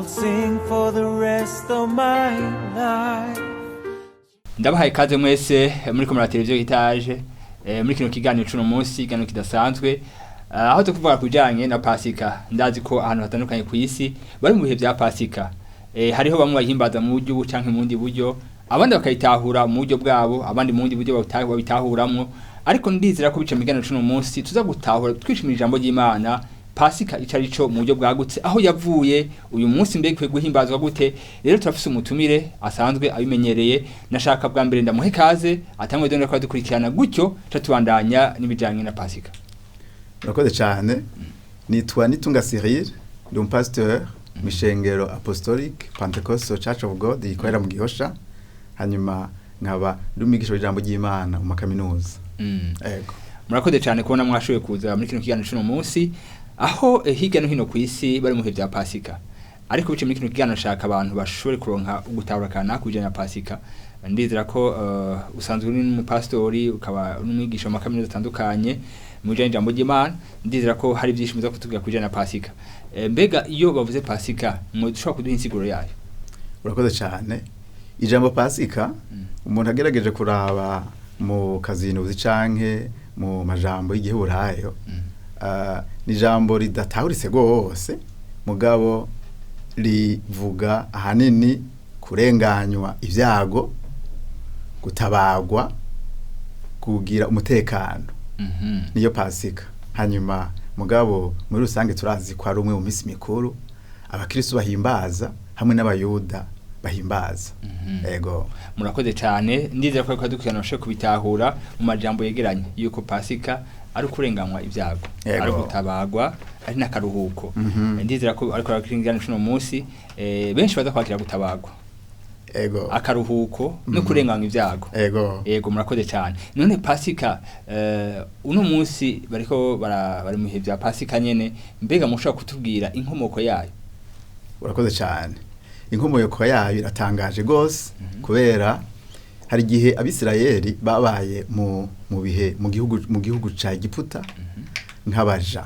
Sing for the rest of my life. Ndabahaye ikaze mwese muri komera televiziyo itaje muri kino kiganiro cuno munsi, ikiganiro kidasanzwe, aho tukuvuga kujanye na Pasika. Ndazi ko ahantu hatandukanye ku isi bari mu bihe vya Pasika. Hariho bamwe bahimbaza mu buryo ubu canke mu bundi buryo, abandi bakayitahura mu buryo bwabo, abandi mu bundi buryo babitahuramwo, ariko ndizera ko bica mu kiganiro cuno munsi tuza gutahura twishimira ijambo ry'Imana, Pasika ico ari co mu buryo bwagutse, aho yavuye, uyu munsi mbega ikwiye guhimbazwa gute. Rero turafise umutumire asanzwe abimenyereye. Nashaka bwa mbere ndamuhe ikaze, atangwe dore ko dukurikirana gutyo, ca tubandanya n'ibijanye na Pasika. Murakoze cyane. Nitwa Nitunga Cyril, ndi umupasiteur mu ishengero Apostolic Pentecostal Church of God ikorera mu Gihosha, hanyuma nkaba ndi umwigisha w'ijambo ry'Imana mu makaminuza. Ego. Murakoze cyane kubona mwashoboye kuza muri kino kiganiro cuno munsi, aho hirya no hino ku isi bari mu bihe vya Pasika. Ariko bice muri kino kiganiro nshaka abantu bashobore kuronka ugutahura kanaka kubijanye na Pasika. Ndizera ko usanzwe uri n'umupasitori, ukaba n'umwigisha mu makaminuza atandukanye mu bijanye n'ijambo ry'Imana. Ndizera ko hari byinshi muza kutubwira kubijanye na Pasika. Mbega iyo bavuze Pasika, mwodushobora kuduha insiguro yayo? Urakoze cyane. Ijambo Pasika, umuntu agerageje kuraba mu kazinuzi canke mu majambo y'igiheburayo, ni ijambo ridatahuritse rwose, mugabo rivuga ahanini kurenganywa ibyago, gutabagwa, kugira umutekano. Niyo Pasika. Hanyuma mugabo muri rusange turazi ko ari umwe mu minsi mikuru abakristo bahimbaza hamwe n'abayuda bahimbaza. Ego. Murakoze cyane. Ndizera ko ariko dukurikirana bashobora kubitahura mu majambo yegeranye yuko Pasika ari ukurenganwa ibyago, ari gutabagwa, ari n'akaruhuko. Ndizera ko ariko barakurikirana cuno munsi, benshi baza kwakira gutabagwa, akaruhuko no kurenganwa ibyago. Yego, murakoze cyane. None Pasika, uno munsi bariko bari mu bihe vya Pasika nyene, mbega mushobora kutubwira inkomoko yayo? Urakoze cyane. Inkomoko yayo iratangaje rwose, kubera hari igihe Abisirayeli babaye mu bihe mu gihugu ca Egiputa nk'abaja.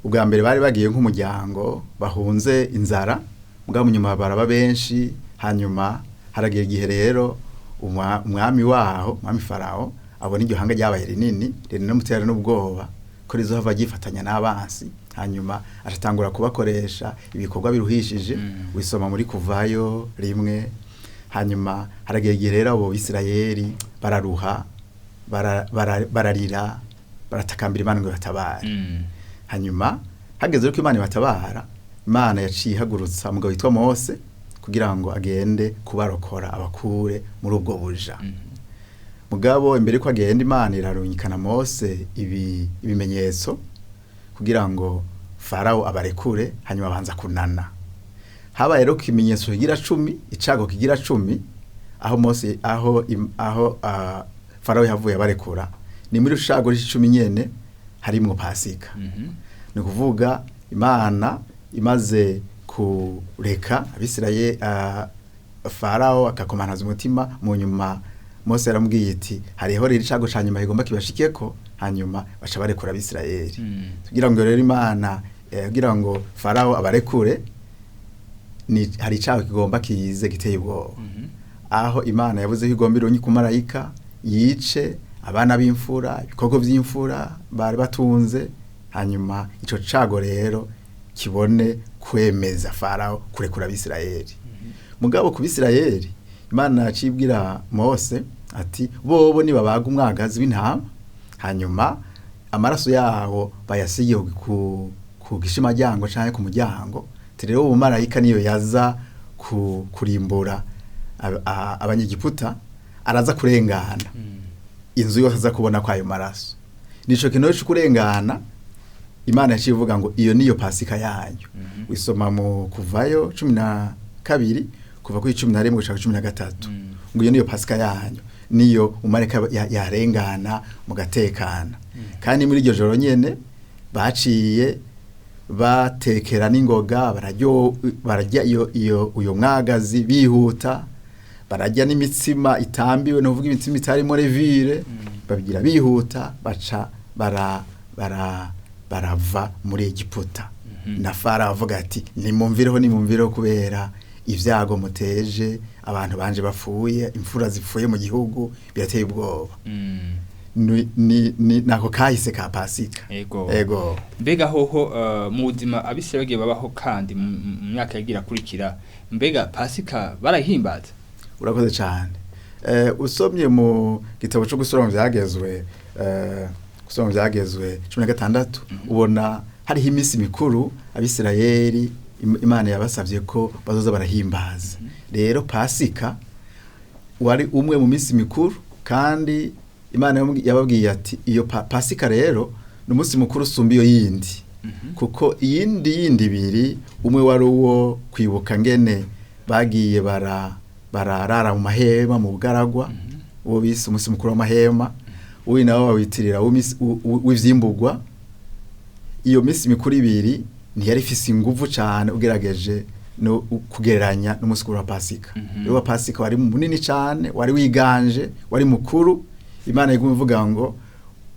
Ubwa mbere bari bagiye nk'umuryango bahunze inzara, mugabo nyuma baraba benshi. Hanyuma haragiye igihe rero umwami waho, umwami Farawo, abona iryo hanga ryabaye rinini, rinamutera n'ubwoba ko rizohava ryifatanya n'abansi, hanyuma aratangura kubakoresha ibikorwa biruhishije. Wisoma muri Kuvayo 1. Hanyuma haragiye igihe rero abo Bisirayeli bararuha, bararira, baratakambira Imana ngo ibatabare. Hanyuma hageze ko Imana ibatabara, Imana yaciye ihagurutsa umugabo witwa Mose kugira ngo agende kubarokora, abakure muri ubwo buja. Mugabo imbere ko agenda, Imana irarungikana Mose ibimenyetso kugira ngo Farawo abarekure. Hanyuma abanza kunana. Habaye rero ikimenyetso kigira 10, icago kigira 10, aho Mose aho im- aho Farawo yavuye abarekura. Ni muri rushago c'icumi nyene harimwo Pasika. Ni ukuvuga Imana imaze kureka Abisirayeli, Farawo akakomanaza umutima, mu nyuma Mose yaramubwiye iti: "Hariho rero icago ca nyuma kigomba kibashikeko." Hanyuma baca barekura Abisirayeli. Kugira ngo rero Imana, kugira ngo Farawo abarekure, ni hari icago kigomba kize giteye ubwoba, aho Imana yavuze ko igomba ironye ku marayika yice abana b'imfura, ibikorwa by'imfura bari batunze. Hanyuma ico cago rero kibone kwemeza Farawo kurekura Abisirayeli. Mugabo ku Bisirayeli, Imana yacibwira Mose ati: "Bobo nibabaga umwagazi w'intama, hanyuma amaraso yawo bayasige ku gishimaryango canke ku muryango." Ati rero uwo marayika niyo yaza kurimbura abanyegiputa, araza kurengana inzu yose aza kubona ko ayo maraso. Nico kintu cyo kurengana, Imana yaciye ivuga ngo iyo niyo Pasika yanyu. Wisoma mu Kuvayo 12 kuva kuri 11 gushika kuri 13, ngo iyo niyo Pasika yanyu, niyo umareka yarengana mugatekana. Kandi muri iryo joro nyene baciye batekera n'ingoga, bararya iyo uyo mwagazi bihuta, bararya n'imitsima itambiwe, nuvuga imitsima itarimo levure. Babigira bihuta, baca bara bara barava muri Egiputa. Na Farawo avuga ati nimumvireho, nimumvireho, kubera ibyago muteje abantu banje bapfuye, imfura zipfuye mu gihugu, birateye ubwoba. Ni nako kahise ka Pasika. Ego. Ego. Mbega hoho mu buzima abisirayeli bagiye babaho kandi mu myaka yagira akurikira, mbega Pasika barahimbaza? Urakoze cyane. Usomye mu gitabo cyo gusura mu byagezwe, gusura mu byagezwe 16, ubona hariho iminsi mikuru Abisirayeli Imana yabasabye ko bazoza barahimbaza. Rero Pasika wari umwe mu minsi mikuru, kandi Imana yababwiye ati iyo Pasika rero ni umunsi mukuru usumba iyo yindi, kuko iyindi yindi ibiri, umwe wari uwo kwibuka ngene bagiye bararara mu mahema mu bugaragwa, uwo bise umunsi mukuru w'amahema, uyu nawe bawitirira w'ivyimbugwa. Iyo minsi mikuru ibiri ntiyari ifise inguvu cane ugerageje no kugereranya n'umunsi mukuru wa Pasika. Rero wa Pasika wari munini cane, wari wiganje, wari mukuru. Imana iguma ivuga ngo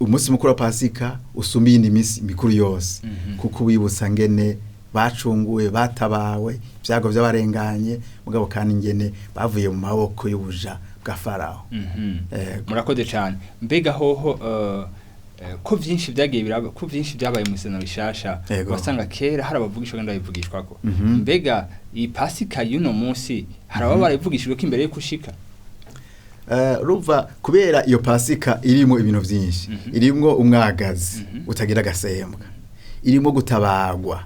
umunsi mukuru wa Pasika usumba iyindi minsi mikuru yose, kuko wibutsa ngene bacunguwe, batabawe, ibyago by'abarenganye, mugabo kandi ngene bavuye mu maboko y'ubuja bwa Farawo. Ego. Murakoze cyane. Mbega hoho ko vyinshi vyagiye biraba, ko vyinshi vyabaye mu isezerano rishasha, wasanga kera hari abavugishwa kandi babivugishwako. Mbega iyi Pasika y'uno munsi hari ababa barayivugishijwe ko imbere yo kushika? Urumva, kubera iyo Pasika irimo ibintu byinshi, irimwo umwagazi utagira agasembwa, irimo gutabagwa,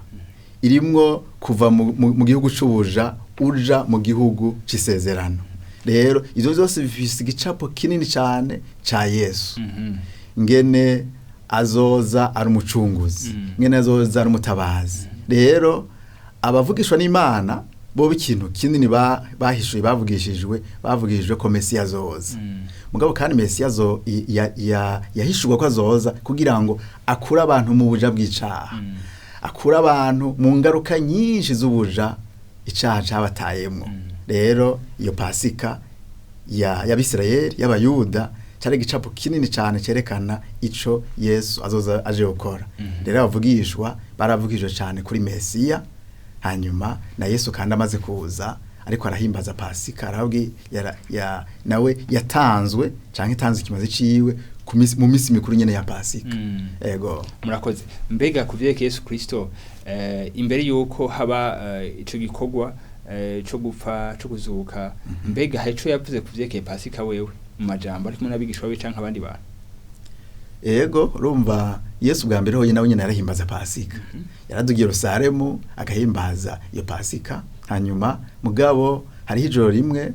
irimwo kuva mu gihugu c'ubuja uja mu gihugu c'isezerano. Rero ivyo vyose bifise igicapo kinini cane ca Yesu, ngene azoza ari umucunguzi, ngene azoza ari umutabazi. Rero abavugishwa n'Imana bo ikintu kinini bahishuye, bavugishijwe ko Mesiya azoza. Mugabo kandi Mesiya yahishurwa ko azoza kugira ngo akure abantu mu buja bw'icaha, akure abantu mu ngaruka nyinshi z'ubuja icaha cabatayemwo. Rero iyo Pasika ya y'Abisirayeli, y'Abayuda, cari igicapo kinini cane cerekana ico Yesu azoza aje gukora. Rero abavugishwa baravugishijwe cane kuri Mesiya. Hanyuma na Yesu kandi amaze kuza ariko arahimbaza Pasika, arabwi nawe yatanzwe canke itanze ikimazi ciwe mu minsi mikuru nyene ya Pasika. Ego. Murakoze. Mbega ku vyerekeye Yesu Kristo, imbere yuko haba ico gikorwa co gupfa, co kuzuka, mbega hari ico yavuze ku vyerekeye Pasika wewe mu majambo ari kumwe n'abigishwa be canke abandi bantu? Ego, urumva Yesu bwa mbere hoye nawe nyene yarahimbaza Pasika. Yaradugiye Yerusalemu agahimbaza iyo Pasika. Hanyuma mugabo hariho ijoro rimwe,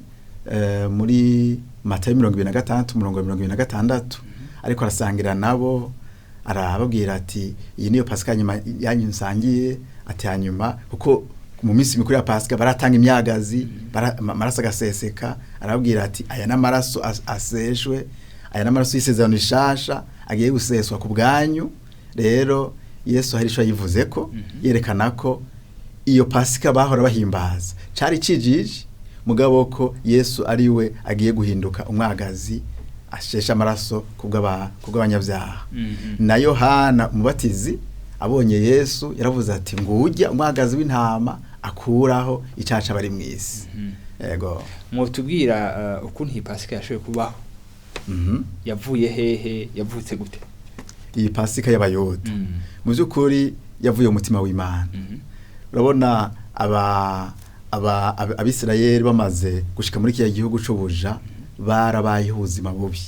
muri Matayo 26 umurongo wa 26, ariko arasangira nabo, arababwira ati iyi niyo Pasika nyuma yanyu nsangiye, ati hanyuma kuko mu minsi mikuru ya Pasika baratanga imyagazi, amaraso agaseseka, arababwira ati aya n'amaraso aseshwe, aya n'amaraso y'isezerano rishasha agiye guseswa ku bwanyu. Rero Yesu hari ico yivuze ko yerekana ko iyo Pasika bahora bahimbaza cari cijiji, mugabo ko Yesu ari we agiye guhinduka umwagazi ashesha amaraso kubw'abanyabyaha. Na Yohana Umubatizi abonye Yesu yaravuze ati ngujya umwagazi w'intama akuraho icaca bari mw'isi. Ego. Mwotubwira ukuntu iyi Pasika yashoboye kubaho? Yavuye hehe, yavutse gute? Iyi Pasika y'Abayuda mu by'ukuri yavuye mu mutima w'Imana. Urabona aba aba Abisirayeli bamaze gushika muri kiriya gihugu c'ubuja, barabayeho ubuzima bubi,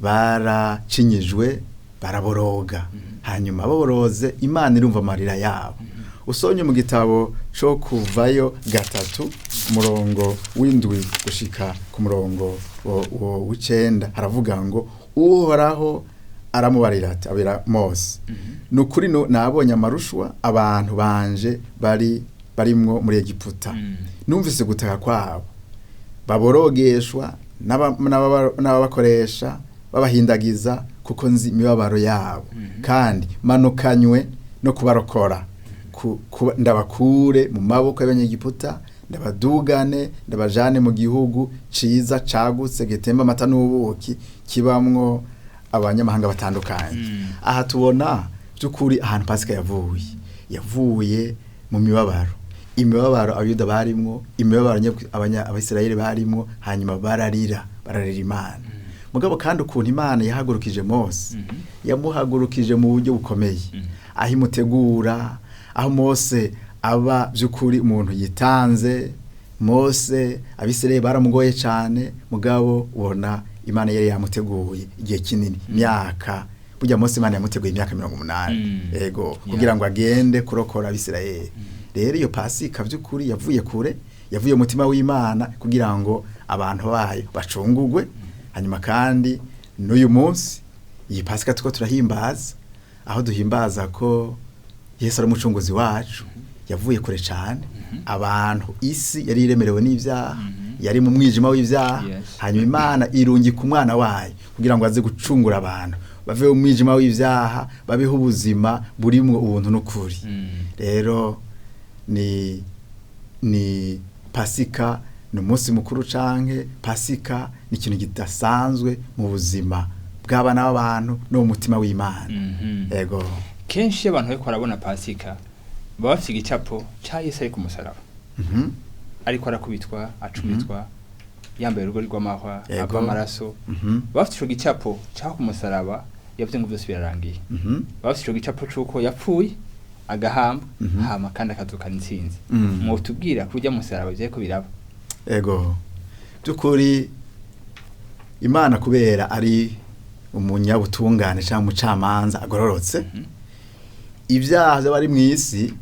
baracinyijwe, baraboroga. Hanyuma baboroze, Imana irumva amarira yabo. Usomye mu gitabo co Kuvayo 3 umurongo w'7 gushika ku murongo w'9, haravuga ngo Uhoraho aramubarira ati, abira Mose, ni ukuri nabonye amarushwa abantu banje bari barimwo muri Egiputa, numvise gutaka kwabo baborogeshwa n'ababakoresha babahindagiza, kuko nzi imibabaro yabo, kandi manukanywe no kubarokora, ndabakure mu maboko y'Abanyegiputa, ndabadugane, ndabajane mu gihugu ciza cagutse gitemba amata n'ubuki, kibamwo abanyamahanga batandukanye. Aha tubona by'ukuri ahantu Pasika yavuye. Yavuye mu mibabaro, imibabaro Abayuda barimwo, imibabaro Abisirayeli barimwo, hanyuma bararira Imana. Mugabo kandi ukuntu Imana yahagurukije Mose, yamuhagurukije mu buryo bukomeye, aho imutegura, aho Mose aba by'ukuri umuntu yitanze. Mose Abisirayeli baramugoye cyane, mugabo ubona Imana yari yamuteguye igihe kinini, imyaka burya Mose Imana yamuteguye imyaka 80, yego, kugira ngo agende kurokora Abisirayeli. Rero iyo Pasika by'ukuri yavuye kure, yavuye umutima w'Imana kugira ngo abantu bayo bacungugwe. Hanyuma kandi n'uyu munsi iyi Pasika tuko turahimbaza, aho duhimbaza ko Yesu ari umucunguzi wacu, yavuye kure cyane. Abantu isi yari iremerewe n'ibyaha, yari mu mwijima w'ibyaha, hanyuma Imana irungika umwana wayo kugira ngo aze gucungura abantu bave mu mwijima w'ibyaha, babeho ubuzima burimwo ubuntu n'ukuri. Rero ni Pasika ni umunsi mukuru, canke Pasika ni ikintu kidasanzwe mu buzima bw'abana b'abantu no mu mutima w'Imana. Yego. Kenshi iyo abantu bariko barabona Pasika baba bafite igicapo ca Yesu ari ku musaraba, ariko arakubitwa, acumitwa, yambaye urugori rw'amahwa, ava amaraso. Baba bafite ico gicapo ca ku musaraba yavuze ngo byose birarangiye. Baba bafite ico gicapo c'uko yapfuye agahamba, hama kandi akazukana intsinzi. Mwotubwira kurya musaraba vyariko biraba? Ego, by'ukuri Imana kubera ari umunyabutungane cyangwa umucamanza agororotse, ibyaha by'abari mu isi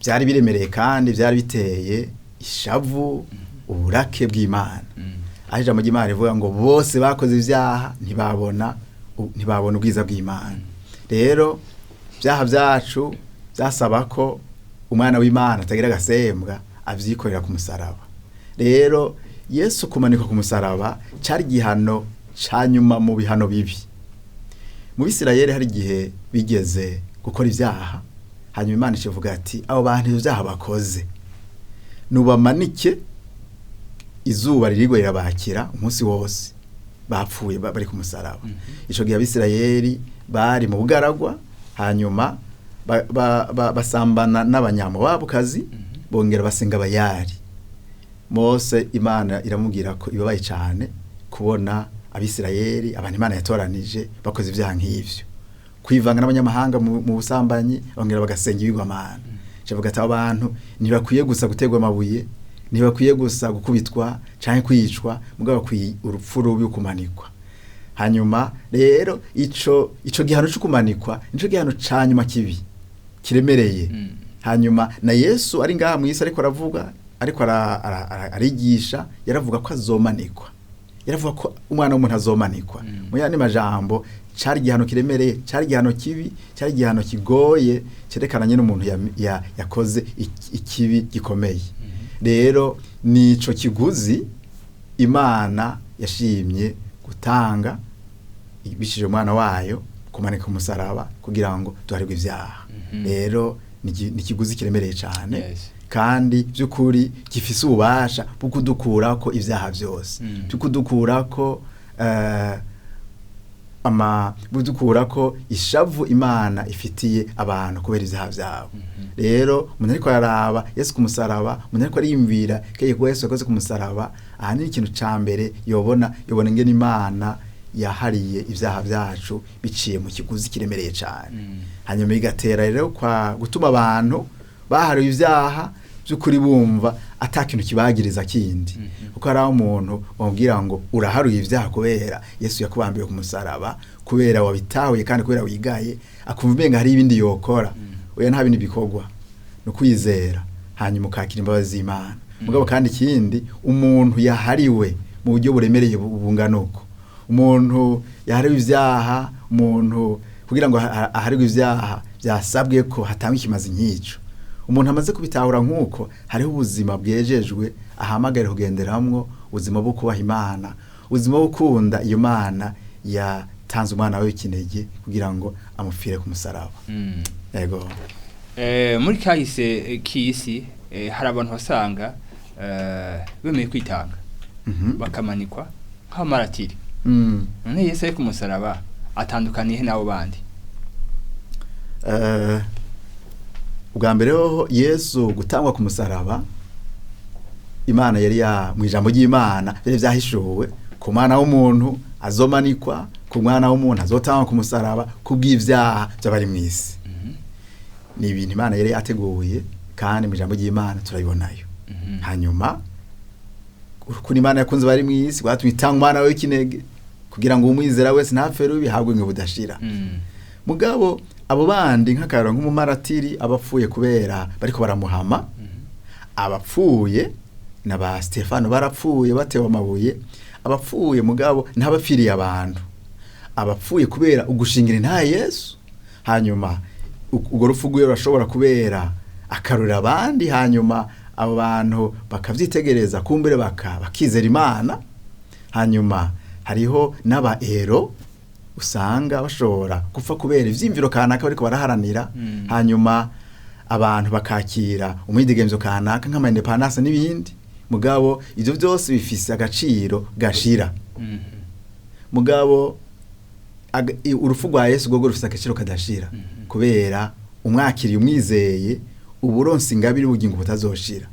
byari biremereye kandi byari biteye ishavu, uburake bw'Imana. Aho ijambo ry'Imana rivuga ngo bose bakoze ibyaha ntibabona ubwiza bw'Imana. Rero ibyaha byacu byasaba ko umwana w'Imana atagira agasembwa avyikorera ku musaraba. Rero Yesu kumanikwa ku musaraba cari igihano ca nyuma mu bihano bibi. Mu Bisirayeli hari igihe bigeze gukora ibyaha, hanyuma Imana ikivuga ati abo bantu ivyo vyaha bakoze nubamanike, izuba ririgwa rirabakira umunsi wose, bapfuye bari ku musaraba. Ico gihe Abisirayeli bari mu bugaragwa, hanyuma basambana n'abanyamowabukazi, bongera basenga Bayali. Mose Imana iramubwira ko ibabaye cyane kubona Abisirayeli, abantu Imana yatoranije, bakoze ibyaha nk'ivyo, kwivanga n'abanyamahanga mu busambanyi, bongera bagasenga ibigwamana. Cavuga ati abo bantu ntibakwiye gusa guterwa amabuye, ntibakwiye gusa gukubitwa canke kwicwa, mugabo bakwiye urupfu rubi, kumanikwa. Hanyuma rero ico gihano cyo kumanikwa nico gihano ca nyuma kibi kiremereye. Hanyuma na Yesu ari ngaha mu isi ariko aravuga, ariko arigisha, yaravuga ko azomanikwa, yaravuga ko umwana w'umuntu azomanikwa. Mu yandi majambo cari igihano kiremereye, cari igihano kibi, cari igihano kigoye, cerekana nyene umuntu yakoze ikibi gikomeye. Rero nico kiguzi Imana yashimye gutanga ibishije umwana wayo kumanika umusaraba kugira ngo duharirwe ibyaha. Rero ni ikiguzi kiremereye cyane, kandi by'ukuri gifise ububasha bwo kudukurako ibyaha byose, byo kudukurako budukurako ishavu Imana ifitiye abantu kubera ibyaha byabo. Rero umuntu ariko araraba Yesu ku musaraba, umuntu ariko ariyumvira keye ko Yesu yakoze ku musaraba, ahanini ikintu ca mbere yobona ingene Imana yahariye ibyaha byacu biciye mu kiguzi kiremereye cyane. Hanyuma bigatera rero kwa gutuma abantu bahariwe ibyaha by'ukuri bumva ata kintu kibagiriza kindi, kuko hari aho umuntu bamubwira ngo uraharuye ibyaha kubera Yesu yakubambiye ku musaraba, kubera wabitahuye kandi kubera wigaye, akumva umenga hari ibindi yokora. Oya, nta bindi bikorwa, ni ukwizera hanyuma ukakira imbabazi z'Imana. Mugabo kandi ikindi, umuntu yahariwe mu buryo buremereye bungana uko, umuntu yahariwe ibyaha, umuntu kugira ngo aharirwe ibyaha byasabwe ko hatangwa ikimazi nk'ico. Umuntu amaze kubitahura nk'uko hariho ubuzima bwejejwe ahamagara kugenderamwo, ubuzima bwo kubaha Imana, ubuzima bwo gukunda iyo Mana yatanze umwana we w'ikinege kugira ngo amupfire ku musaraba. Yego. Muri kahise k'isi hari abantu basanga bemeye kwitanga, bakamanikwa nk'abamaratiri. None Yesu ari ku musaraba atandukaniye n'abo bandi? Ubwa mbere hoho Yesu gutangwa ku musaraba, Imana yari ya mu ijambo ry'Imana yari vyahishuwe ku mwana w'umuntu azomanikwa, ku mwana w'umuntu azotangwa ku musaraba kubw'ivyaha by'abari mw'isi. Ni ibintu Imana yari yateguye kandi mu ijambo ry'Imana turabibonayo. Hanyuma urukundo Imana yakunze bari mw'isi rwatumye itanga umwana we w'ikinege kugira ngo umwizera wese ntapfe rubi habwe ngo budashira. Mugabo abo bandi nk'akararo nk'umumaratiri abapfuye kubera bariko baramuhama, abapfuye na ba Stefano barapfuye batewe amabuye, abapfuye mugabo ntabapfiriye abantu, abapfuye kubera ugushingira nta Yesu. Hanyuma urwo rupfu rwiwe rurashobora kubera akarurira abandi, hanyuma abo bantu bakavyitegereza kumbere bakizera Imana. Hanyuma hariho n'aba ero usanga bashobora gupfa kubera ivyiyumviro kanaka bariko baraharanira. Hanyuma abantu bakakira umwidegemvyo kanaka nk'ama independence n'ibindi, mugabo ivyo byose bifise agaciro gashira. Mugabo urupfu rwa Yesu rwo rufise agaciro kadashira, kubera umwakiriye umwizeye uburonse ingabire ubugingo butazoshira,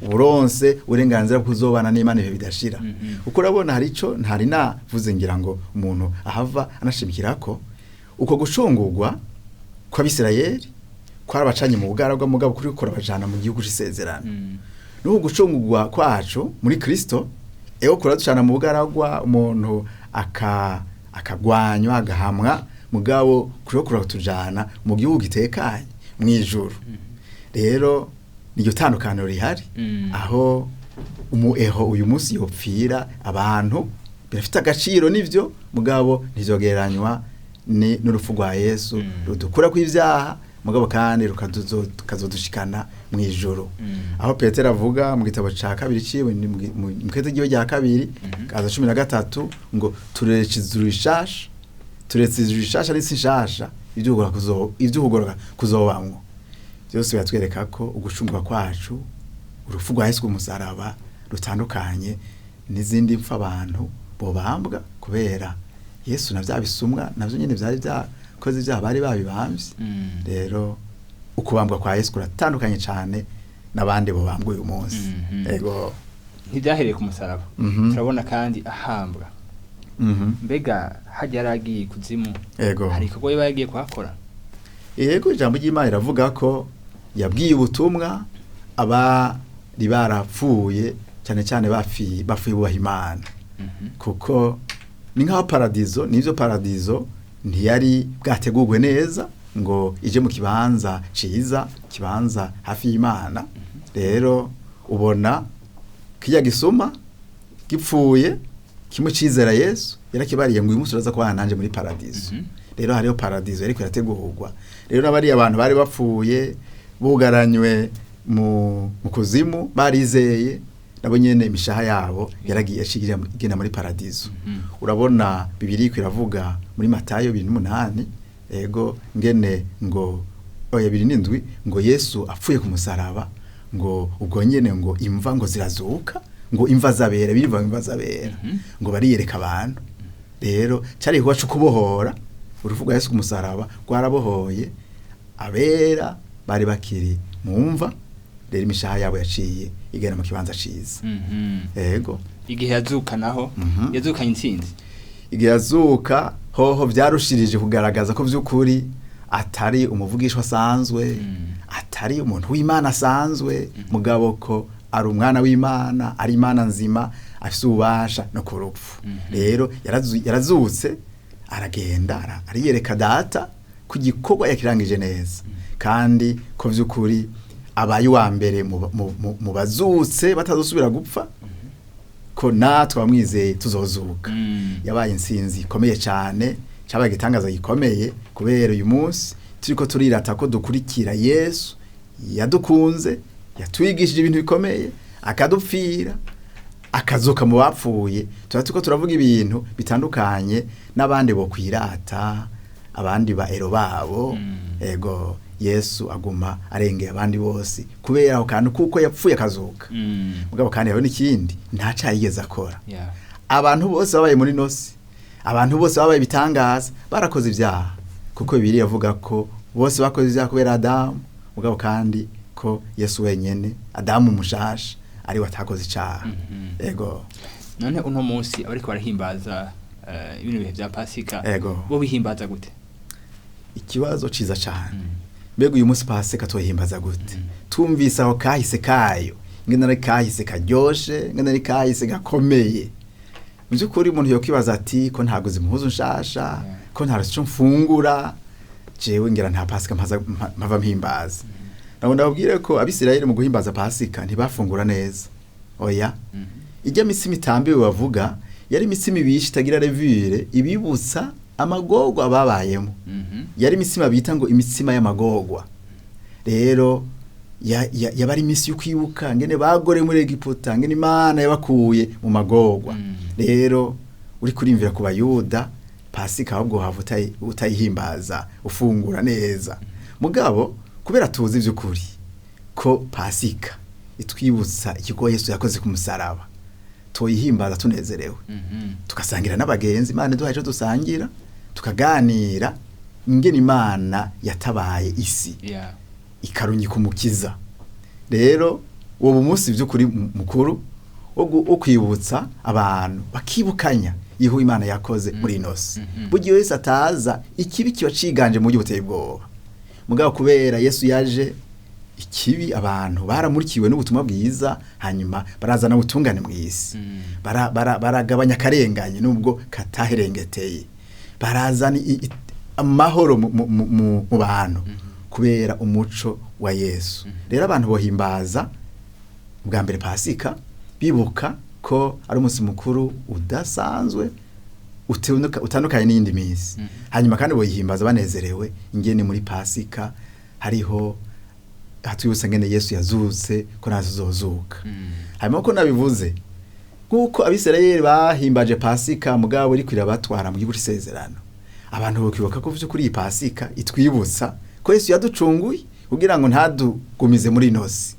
uburonse uburenganzira bwo kuzobana n'Imana ibihe bidashira. Uko urabona hari ico ntari navuze ngira ngo umuntu ahava anashimikira ko uko gucungurwa kw'Abisirayeli kwarabacanye mu bugaragwa, mugabo kuri kurabajana mu gihugu c'isezerano. N'ubu gucungurwa kwacu muri Kristo eho kuraducana mu bugaragwa, umuntu akagwanywa agahamwa, mugabo kuriho kuratujana mu gihugu gitekanye mw'ijuru. Rero niryo tandukaniro rihari. Aho umueho uyu munsi yopfira abantu birafite agaciro nivyo, mugabo ntivyogereranywa ni n'urupfu rwa Yesu rudukura kw'ivyaha, mugabo kandi rukazodushikana mw'ijuru. Aho Petero avuga mu gitabo ca kabiri ciwe, ni mu kete giwe rya kabiri kaza 13 ngo turetse ijuru rishasha, turetse ijuru rishasha n'isi nshasha, ivy'ukugorora kuzobamwo. Byose biratwereka ko ugucungurwa kwacu, urupfu rwa Yesu k'umusaraba rutandukanye n'izindi mpfu abantu bobambwa, kubera Yesu na vya bisumwa navyo nyene vyari vyakoze ivyaha bari babibamvye. Rero ukubambwa kwa Yesu kuratandukanye cane n'abandi bobambwa uyu munsi. Ego. Ntibyahereye ku musaraba. Turabona kandi ahambwa. Mbega hajya yaragiye kuzimu, Ego. hari igikorwa yaba yagiye kuhakora? Yego, ijambo ry'Imana riravuga ko yabwiye ubutumwa abari barapfuye, cyane cyane bapfuye bubaha Imana. Kuko ni nk'aho paradizo, n'ivyo paradizo ntiyari bwategurwe neza ngo ije mu kibanza ciza, kibanza hafi y'Imana. Rero ubona kirya gisuma gipfuye kimwe cizera Yesu, yarakibariye ngo uyu munsi uraza kubana nanje muri paradizo. Rero hariho paradizo yariko irategurwa. Rero n'abariya abantu bari bapfuye bugaranywe mu kuzimu barizeye, nabo nyene imishaha yabo yaragiye igenda muri paradizo. Urabona Bibiliya iravuga muri Matayo 28, ego ngene ngo oya 27 ngo Yesu apfuye ku musaraba, ngo ubwo nyene ngo imva ngo zirazuka, ngo imva zabera biriva imva zabera, ngo bariyereka abantu. Rero cari igikorwa co kubohora, urupfu rwa Yesu ku musaraba rwarabohoye abera bari bakiri mu mva. Rero imishaha yabo yaciye igana mu kibanza ciza. Ego. Igihe yazuka naho, yazukanye intsinzi. Igihe yazuka hoho vyarushirije kugaragaza ko vy'ukuri atari umuvugishwa asanzwe, atari umuntu w'Imana asanzwe, mugabo ko ari umwana w'Imana, ari Imana nzima afise ububasha no ku rupfu. Rero yarazutse aragenda ariyereka data ku gikorwa yakirangije neza, kandi ko vy'ukuri abaye uwa mbere mu bazutse batazosubira gupfa, ko natwe abamwizeye tuzozuka. Yabaye intsinzi ikomeye cyane, cyabaye igitangaza gikomeye, kubera uyu munsi turiko turirata ko dukurikira Yesu yadukunze, yatwigishije ibintu bikomeye, akadupfira, akazuka mu bapfuye. Tuba turiko turavuga ibintu bitandukanye n'abandi bo kwirata, abandi ba ero babo. Ego, Yesu aguma arengeye abandi bose kubera aho kantu kuko yapfuye akazuka. Mugabo kandi hariho n'ikindi ntaca yigeze akora. Abantu bose babaye muri nosi, abantu bose babaye ibitangaza, barakoze ibyaha, kuko Bibiliya ivuga ko bose bakoze ibyaha kubera Adamu. Mugabo kandi ko Yesu wenyene, Adamu mushasha, ari watakoze icaha. Ego. None uno munsi abariko barahimbaza ibintu bihe vya Pasika, Ego. bo bihimbaza gute? Ikibazo ciza cane. Mbega uyu munsi Pasika toyihimbaza gute? Tumvise aho kahise kayo, ingene ari kahise karyoshe, ingene ari kahise gakomeye. Mu by'ukuri umuntu yokwibaza ati ko ntaguze impuzu nshasha, ko ntarose ico mfungura, jewe ngira nta Pasika mpava mpimbaza. Nabo ndababwire ko Abisirayeli mu guhimbaza Pasika ntibafungura neza, oya. Ijya mitsima itambiwe bavuga yari imitsima ibishe itagira levure, ibibutsa amagorwa babayemo. Yari imitsima bita ngo imitsima y'amagorwa. Rero yaba ari iminsi yo kwibuka ngene bagore muri Egiputa, ngene Imana yabakuye mu magorwa. Rero uri kurimvira ku Bayuda, Pasika ahubwo hava utayihimbaza ufungura neza. Mugabo kubera tuzi ivy'ukuri ko Pasika itwibutsa ikigo Yesu yakoze ku musaraba, toyihimbaza tunezerewe, tugasangira n'abagenzi. Imana iduhaye ico dusangira, tukaganira ingene Imana yatabaye isi, ikarunyika umukiza. Rero uwo munsi by'ukuri mukuru wo kwibutsa abantu, bakibukanya iho Imana yakoze muri ino si. Burya wese ataza, ikibi kiba ciganje mu buryo buteye ubwoba. Mugabo kubera Yesu yaje, ikibi abantu baramurikiwe n'ubutumwa bwiza, hanyuma barazana ubutungane mu isi. Baragabanya akarenganye nubwo kataherengeteye, barazana amahoro mu bantu kubera umuco wa Yesu. Rero abantu bohimbaza bwa mbere Pasika bibuka ko ari umunsi mukuru udasanzwe, utandukanye n'iyindi minsi. Hanyuma kandi boyihimbaza banezerewe ingene muri Pasika hariho hatwibutsa ngene Yesu yazutse, ko nazo zozuka. Hanyuma ko nabivuze, nk'uko Abisirayeli bahimbaje Pasika mugabo iriko irabatwara mu gihugu c'isezerano, abantu bokibuka ko vy'ukuri iyi Pasika itwibutsa ko Yesu yaducunguye kugira ngo ntadugumize muri ino si.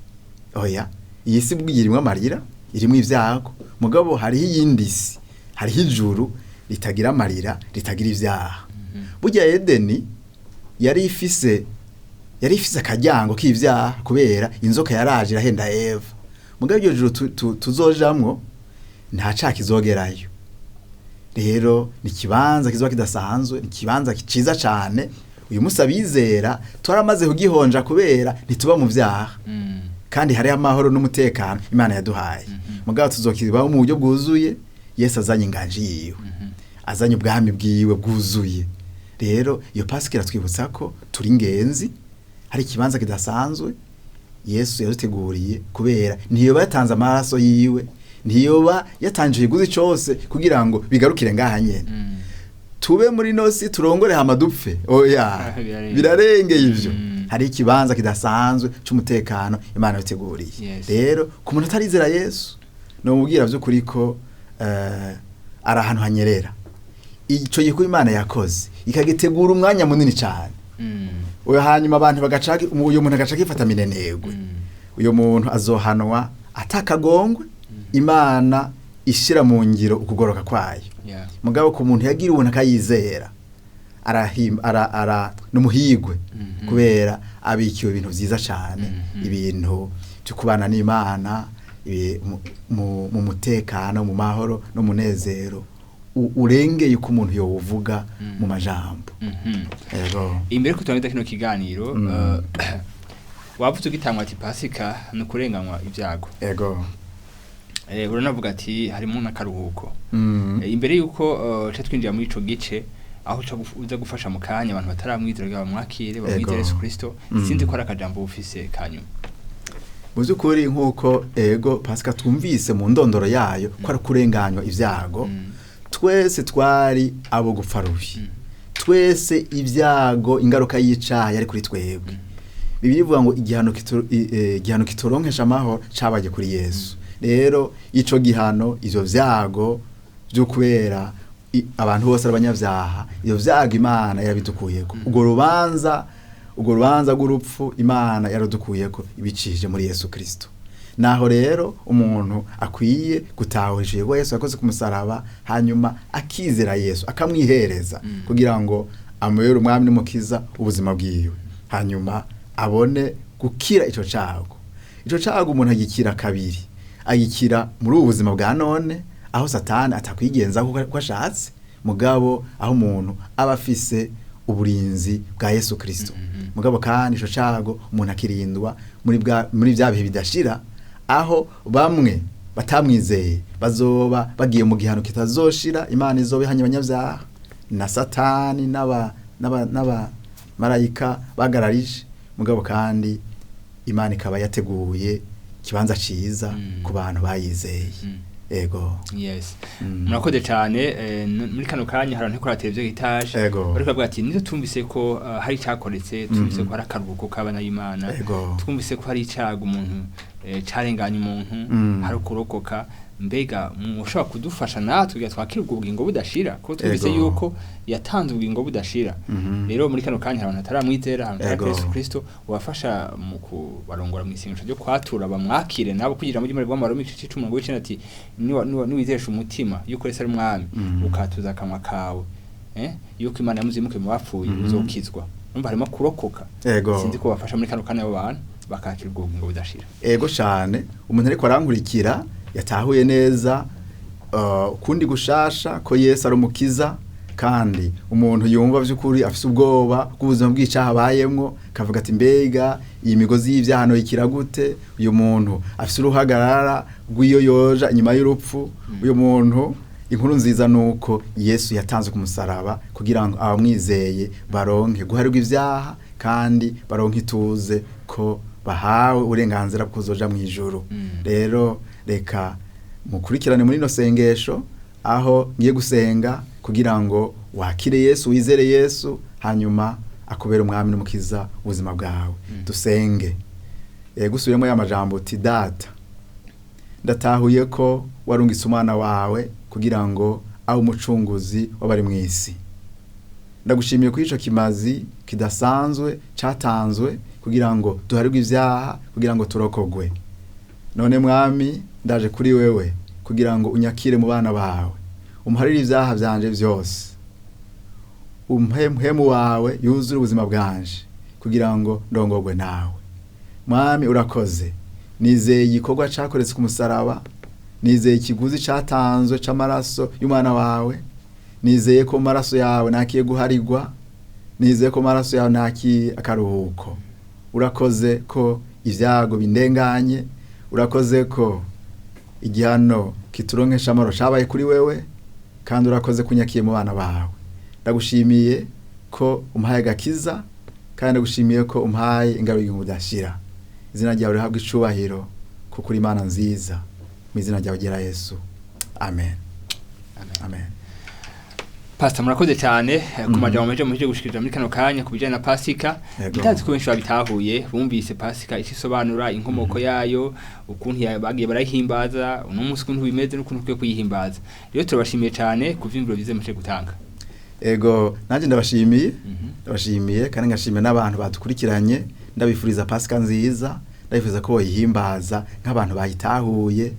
Oya, iyi si bwiye irimwo amarira, irimwo ivyago, mugabo hariho iyindi si, hariho ijuru ritagira amarira, ritagira ivyaha. Burya Edeni yari ifise akaryango k'ivyaha kubera inzoka yaraje irahenda Eva. Mugabo iryo juru tuzojamwo nta caha kizogerayo. Rero ni ikibanza kizoba kidasanzwe, ni ikibanza ciza cane. Uyu munsi abizera twaramaze kugihonja kubera ntituba mu vyaha, kandi hariho amahoro n'umutekano Imana yaduhaye. Mugabo tuzokibaho mu buryo bwuzuye Yesu azanye inganji yiwe, azanye ubwami bwiwe bwuzuye. Rero iyo Pasika iratwibutsa ko turi ingenzi, hari ikibanza kidasanzwe Yesu yaduteguriye, kubera ntiyoba yatanze amaraso yiwe, ntiyoba yatanze ikiguzi cose kugira ngo bigarukire ngaha nyene, tube muri nosi, turongore hama dupfe. Oya. Birarengeye. Birarengeye ivyo. Hari ikibanza kidasanzwe c'umutekano Imana yateguriye. Rero ku muntu atarizera Yesu, nomubwira vy'ukuri ko ari ahantu hanyerera. Ico gikorwa Imana yakoze ikagitegura umwanya munini cane, uyo hanyuma abantu bagaca, uyo muntu agaca akifata minenegwe, uyo muntu azohanwa atakagongwe, Imana ishira mu ngiro ukugoroka kwayo. Mugabo ku muntu yagira ubuntu akayizera, arahim ara ara numuhigwe, kubera abikiwe ibintu vyiza cane, ibintu byo kubana n'Imana mu mutekano, mu mahoro no munezero urengeye uko umuntu yowuvuga mu majambo. Ego. Imbere ko turangiza kino kiganiro, wavuze ugitangwa ati Pasika ni ukurenganywa ibyago. Ego. Uranavuga ati harimo n'akaruhuko. Imbere yuko ca twinjira muri ico gice aho uca uza gufasha mu kanya abantu bataramwizera kugira bamwakire, bamwizere Yesu Kristo, sinzi ko ari akajambo ufise kanyuma. Mu by'ukuri, nk'uko ego Pasika twumvise mu ndondoro yayo ko ari kurenganywa ibyago, twese twari abo gupfa rubi, twese ibyago, ingaruka y'icaha yari kuri twebwe. Bibiliya ivuga ngo igihano kituronkesha amahoro cabaye kuri Yesu. Rero ico gihano, ivyo vyago byo kubera abantu bose ari abanyabyaha, ivyo vyago Imana yarabidukuyeko. Urwo rubanza rw'urupfu Imana yaradukuyeko ibicishije muri Yesu Kristo. Naho rero umuntu akwiye gutahura ko Yesu yakoze ku musaraba, hanyuma akizera Yesu, akamwihereza kugira ngo amubere umwami n'umukiza ubuzima bwiwe, hanyuma abone. gukira ico cago. Ico cago umuntu agikira kabiri, agikira muri ubu buzima bwa none aho Satani atakwigenza kuko ashatse, mugabo aho umuntu aba afise uburinzi bwa Yesu Kristo. Mugabo kandi ico cago umuntu akirindwa muri bya bihe bidashira, aho bamwe batamwizeye bazoba bagiye mu gihano kitazoshira. Imana izoba ihanye abanyabyaha na Satani n'aba marayika bagararije. Mugabo kandi Imana ikaba yateguye ikibanza ciza ku bantu bayizeye. Ego. Yes. Murakoze cyane. Muri kano kanya hari abantu kuri televiziyo gitaje bariko bavuga ati nizo tumvise ko hari cyakoretse, tumvise ko hari akaruhuko k'abana b'Imana, twumvise ko hari icago umuntu carenganya umuntu, hari ukurokoka. Mbega mushobora kudufasha natwe kugira twakire ubwo bugingo budashira, ko twumvise yuko yatanze ubugingo budashira. Rero muri kano kanya hari abantu bataramwizera, hari abantu Yesu Kristo ubafasha mu kubarongora mu isengesho ryo kwatura bamwakire nabo, kugira muri muri rwa igice c'icumi umurongo w'icenda ati niwizesha umutima yuko Yesu ari umwami, ukatuza akanwa kawe yuko Imana yamuzimuke mu bapfuye, uzokizwa. Urumva harimo kurokoka. Sinzi ko bafasha muri kano kanya abo bantu bakakira ubwo bugingo budashira. Ego cyane. Umuntu ariko arankurikira yatahuye neza ukundi gushasha ko Yesu ari umukiza, kandi umuntu yumva by'ukuri afise ubwoba bw'ubuzima bw'icaha abayemwo, kavuga ati mbega iyi migozi y'ivyaha noyikira gute? Uyu muntu afise uruhagarara rw'iyo yoja inyuma y'urupfu. Uyu muntu, inkuru nziza nuko Yesu yatanze ku musaraba kugira ngo abamwizeye baronke guharirwa ivyaha, kandi baronke ituze ko bahawe uburenganzira bwo kuzoja mu ijuru. Rero reka mukurikirane muri ino sengesho aho ngiye gusenga kugira ngo wakire Yesu, wizere Yesu, hanyuma akubere umwami n'umukiza ubuzima bwawe. Dusenge. Gusubiremo ya majambo uti: Data, ndatahuye ko warungitse umwana wawe kugira ngo abe umucunguzi w'abari mu isi. Ndagushimiye kuri ico kimazi kidasanzwe catanzwe kugira ngo duharirwe ivyaha, kugira ngo turokogwe. None mwami, ndaje kuri wewe kugira ngo unyakire mu bana bawe, umuharire ivyaha vyanje vyose, umpe mpwemu wawe yuzure ubuzima bwanje kugira ngo ndongogwe nawe. Mwami, urakoze. Nizeye igikorwa cakoretse ku musaraba, nizeye ikiguzi catanzwe c'amaraso y'umwana wawe, nizeye ko mu maraso yawe nakiye guharigwa, nizeye ko mu maraso yawe nakiye akaruhuko. Urakoze ko ivyago bindenganye, urakoze ko igihano kituronkesha amahoro cabaye kuri wewe, kandi urakoze kunyakiye mu bana bawe. Ndagushimiye ko umpaye agakiza, kandi ndagushimiye ko umpaye ingabo y'igihugu budashira. Izina ryawe rihabwe icubahiro, kuko uri Imana nziza. Mu izina ryawe ryera Yesu, amen. Amen. Pastor, murakoze cyane ku majambo meje muhejeje gushikiriza muri kano kanya ku bijanye na Pasika. Ndazi ko benshi babitahuye, bumvise Pasika icyo isobanura, inkomoko yayo, ukuntu bagiye barayihimbaza, uno munsi ukuntu bimeze n'ukuntu ukwiye kuyihimbaza. Rero turabashimiye cyane ku vyiyumviro byiza muhejeje gutanga. Ego, nanjye ndabashimiye. Ndabashimiye kandi ngashimiye n'abantu badukurikiranye. Ndabifuriza Pasika nziza, ndabifuriza ko boyihimbaza nk'abantu bayitahuye,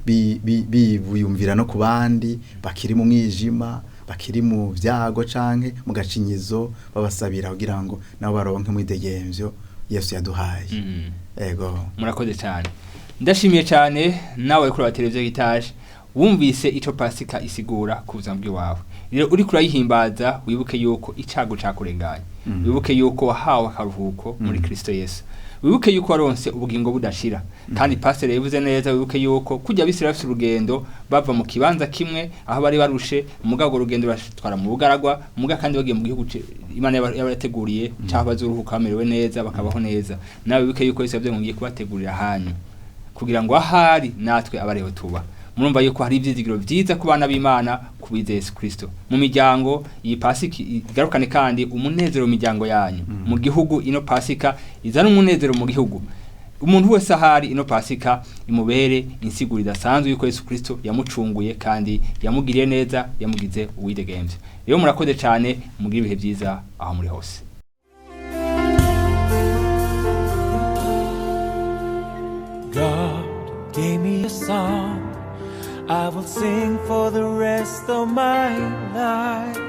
biyumvira no ku bandi bakiri mu mwijima, bakiri mu byago canke mu gacinyizo, babasabira kugira ngo nabo baronke mwidegemvyo Yesu yaduhaye. Ego. Murakoze cyane. Ndashimiye cyane nawe kuri wa televiziyo gitaje wumvise ico Pasika isigura ku buzima bw'iwawe. Rero uriko urayihimbaza, wibuke yuko icago cakurenganye, wibuke yuko wahawe akaruhuko muri Kristo Yesu, wibuke yuko waronse ubugingo budashira. Kandi pastor yabivuze neza, wibuke yuko kujya abisirayeli bafise urugendo bava mu kibanza kimwe aho bari barushe, mugabo urwo rugendo batwara mu bugaragwa, muga kandi bagiye mu gihugu Imana yabateguriye caho bazoruhuka bamerewe neza, bakabaho neza. Nawe wibuke yuko Yesu yavuze ngo ngiye kubategurira ahanyu kugira ngo ahari natwe abareho tuba. Murumva yuko hari ivyizigiro vyiza ku bana b'Imana ku bizeye Yesu Kristo. Mu miryango, iyi Pasika igarukane kandi umunezero mu miryango yanyu. Mu gihugu, ino Pasika izana umunezero mu gihugu. Umuntu wese ahari, ino Pasika imubere insiguro idasanzwe yuko Yesu Kristo yamucunguye kandi yamugiriye neza, yamugize uwidegemvya. Rero murakoze cyane, mugire ibihe vyiza aho muri hose. God gave me a song I will sing for the rest of my life.